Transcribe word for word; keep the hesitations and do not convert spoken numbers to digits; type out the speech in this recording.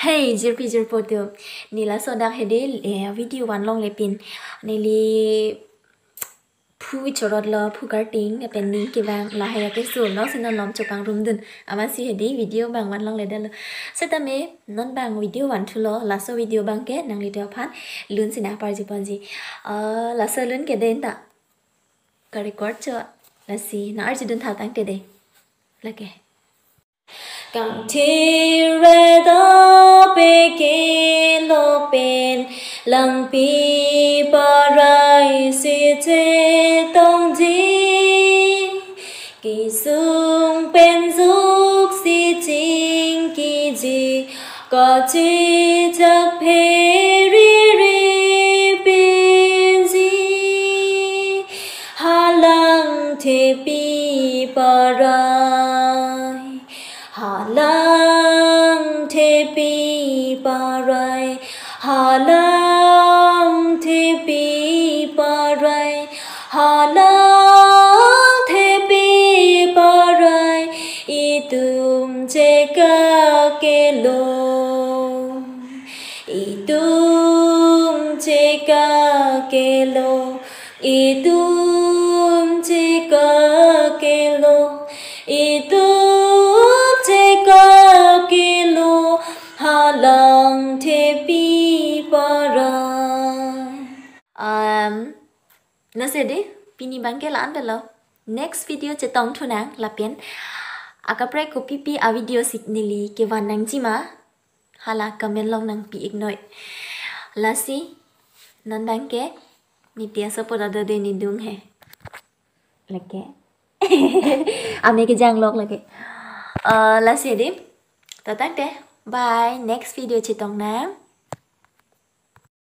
Hey, jirpi jirpo atum. Ne laso dak hedi, eh, video vanlongle pin. Neli phu chorotlo, phu karting, lapen ning kevang, lahai akeso lo, si non malom chopangrumdun. Amatsi hedi video abang vanlongledetlo. Setame, non abang video vanthulo, laso video abangke nanglitum aphan lunsi nangparjuponji. Ah, laso lun ke den ta. Ka-record cho, lasi nang-arjudun tha tangte dei. Lake. Kangthir reda pekelo pen, langpi parai si chetongji. Kesung pen juk si chingkiji, kachechak pherere penji. Halang thepi parai, halang thepi parai, halang thepi parai, halang thepi parai, itum chekakelo, itum chekakelo, itum chekakelo, itum chekakelo, halang thepi parai. Um, lasi dei, pini abangke la-an telo. Next video chetongthunang lapen akaprek kopipi a-video si neli kevan nangjima, hala comment along nangpi-iknoi. Lasi, non abangke, niti asopo dado dei, ne dung he. Lake. Ame kejang lok lake. Eh, lasi dei. To tangte. Bye. Next video chetongnang.